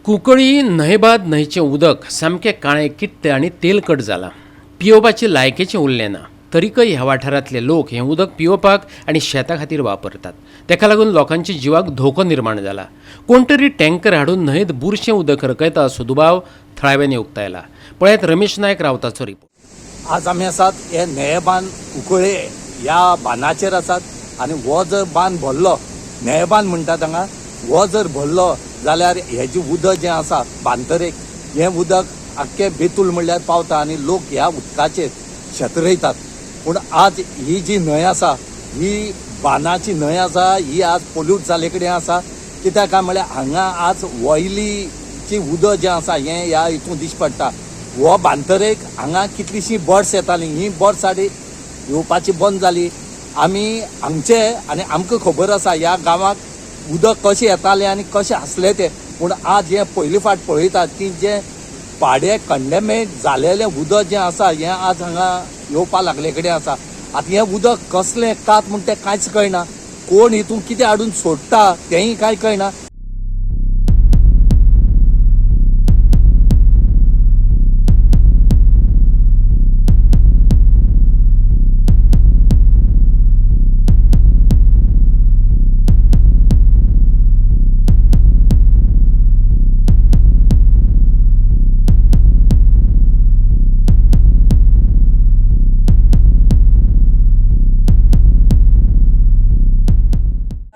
कुंकळी न्हंयबाद न्हंयचें उदक सामकें काळें किट्ट आनी तेलकट जालां. पियोवपाचे लायकेचें उरलें ना. तरीकय ह्या वाठारांतले लोक हें उदक पियोवपाक आनी शेता खातीर वापरतात. ताका लागून लोकांच्या जिवाक धोको निर्माण जाला. कोण तरी टँकर हाडून न्हंयेंत बुरशें उदक रकयता असो दुबाव थळाव्यांनी उक्तायला. पळयात रमेश नायक रावताचो रिपोर्ट. आज आमी आसात हे न्हंयेबान कुंकळे ह्या बांदाचेर आसात आनी हो जर बांद भरलो, न्हंयेबांद म्हणटात हांगा, हो जर भरलो जाल्यार हेजें उदक जें आसा बांदतरेक हें उदक आख्खें बेतूल म्हणल्यार पावता आनी लोक ह्या उदकाचेर शेत रोयतात. पूण आज ही जी न्हंय आसा ही बांदाची न्हंय आसा ही आज पोल्यूट जाल्ले कडेन आसा. कित्याक काय म्हळ्यार हांगा आज ऑयलीची उदक जें आसा हें ह्या हितून दिश्टी पडटा. हो बांदतरेक हांगा कितलींशीं बर्ड्स येतालीं, हीं बर्ड्स आनी येवपाची बंद जाली. आमी हांगचे आनी आमकां खबर आसा ह्या गांवाक उदक कशें येतालें आनी कशें आसलें तें. पूण आज हें पयले फावट पळयतात की जें पाडे कंडेमेट जालेलें उदक जें आसा हें आज हांगा येवपा लागले कडेन आसा. आतां हें उदक कसलें कात म्हूण तें कांयच कळना. कोण हितून कितें हाडून सोडटा तेंय कांय कळना.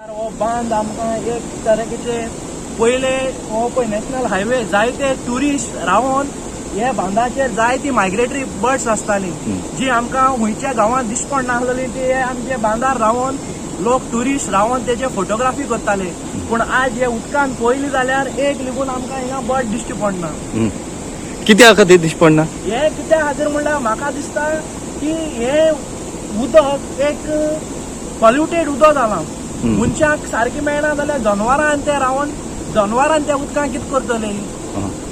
हो बांद आमकां एक तरेचे पयले हो पळय नॅशनल हायवे जायते ट्युरिस्ट रावन हे बांदाचेर जायती मायग्रेटरी बर्ड्स आसताली जी आमकां खुंयच्या गांवांत दिश्टी पडनासलेली, ती आमच्या बांदार रावन लोक ट्युरिस्ट रावन तेजे फोटोग्राफी करताले. पूण आज हे उदकान पळयली जाल्यार एक लेगून आमकां हिंगा बर्ड दिश्टी पडना. कित्या खातीर दिश्टी पडना हे कित्या खातीर म्हणल्यार म्हाका दिसता की हे उदक एक पॉल्युटेड उदक जालां. मनशाक सारकें मेळना जाल्यार जनवरां ते रावन जनवरां त्या उदकान कितें करतले?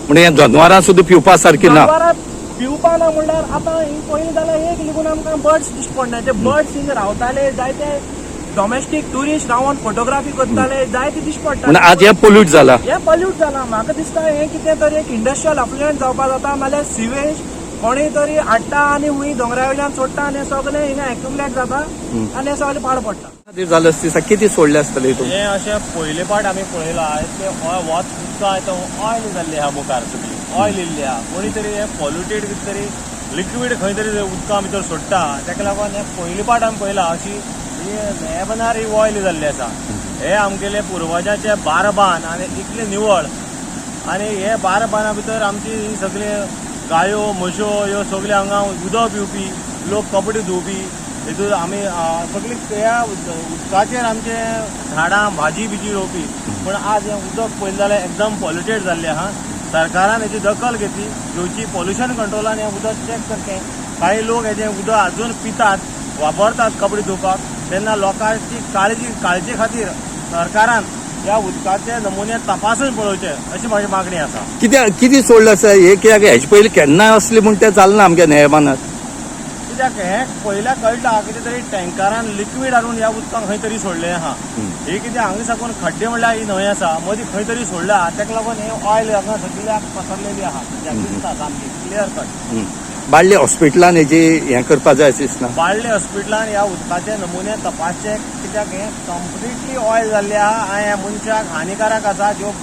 म्हणजे जनवरां सुद्दां पिवपा सारकी ना. जनवरां पिवपा ना म्हणल्यार आतां हिंग पळयलें जाल्यार एक लेगून आमकां बर्ड्स दिश्टी पडना. ते बर्ड्स हिंग रावताले, जायते डॉमेस्टीक ट्युरिस्ट रावन फोटोग्राफी करताले, जायते दिश्टी पडटा. म्हणजे आज हें पोल्यूट जाला. हें पॉल्यूट जाला. म्हाका दिसता हें कितें तरी एक इंडस्ट्रियल अफ्लुएंट जावपा जाता, नाल्यार सिवेज कोणूय तरी हाडटा आनी हुंय दोंगरा वयल्यान सोडटा आनी सगळें हिंगा एक्युमुलेट जाता आनी हें सगळें पाड पडटा. जालें दिसा कितें सोडलें आसतलें हितून? हें अशें पयले पाट आमी पळयलां इतलें वत उदकां ऑयल जाल्ली आहा, मुखार सगळी ऑयल इल्ली आहा. कोणी तरी हें पॉल्युटेड कितें तरी लिक्वीड खंय तरी उदका भितर सोडटा, ताका लागून हें पयले पाट आमी पळयलां अशी ही न्हंयेबनार ही ऑयल जाल्ली आसा. हे आमगेले पुर्वजाचे बारबान आनी इतले निवळ आनी हे बारबाना भितर आमची ही सगळी गायो म्हश्यो ह्यो सगल्यो हांगा उदक पिवपी लोक, कपडे धुवपी, हितून आमी सगळी त्या उदकाचेर आमचे झाडां भाजी बिजी रोवपी. पूण आज हें उदक पळयलें जाल्यार एकदम पॉल्युटेड जाल्लें आहा. सरकारान हेची दखल घेतली घेवची, पॉल्युशन कंट्रोलान हें उदक चॅक करचें. कांय लोक हेजें उदक अजून पितात, वापरतात कपडे धुवपाक, तेन्ना लोकांची काळजी खातीर सरकारान ह्या उदकाचे नमुने तपासून पळोवचे अशी म्हाजी मागणी आसा. कितें सोडलें आसा हें? कित्याक हेजे पयलीं केन्नाय असलें म्हूण तें जालें आमच्या न्हंयेबानार. कित्याक हें पयल्या कळटा कितें तरी टँकरान लिक्वीड हाडून ह्या उदकाक खंय तरी सोडलें आहा. हे कितें हांगा साकून खड्डे म्हणल्यार ही न्हंय आसा मदीं खंय तरी सोडला, ताका लागून हें ऑयल हांगा सगळ्याक पसरलेली आहा, दिसता सामकी क्लियर कट. बाळ्ळी हॉस्पिटलान हेजी हें करपा जाय अशें दिसना? बाळ्ळी हॉस्पिटलान ह्या उदकाचे नमुने तपासचे, कित्याक हें कंप्लिटली ऑयल जाल्लें आहा आनी हें मनशाक हानिकारक आसा. ज्यो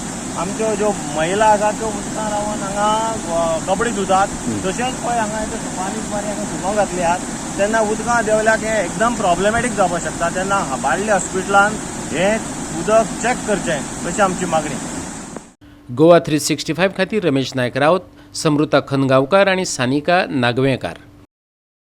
आमच्यो ज्यो महिला आसा त्यो उदकान रावन हांगा कपडे धुतात, तशेंच पळय हांगा सुपारी सुपारी हांगा सुको घातले आहात, तेन्ना उदकां देंवल्याक हें एकदम प्रॉब्लेमॅटीक जावपाक शकता. तेन्ना बाळ्ळी हॉस्पिटलान हें उदक चॅक करचें अशी आमची मागणी. गोवा 365 खातीर रमेश नायक राऊत, समृता खनगांवकार आनी सानिका नागवेंकार.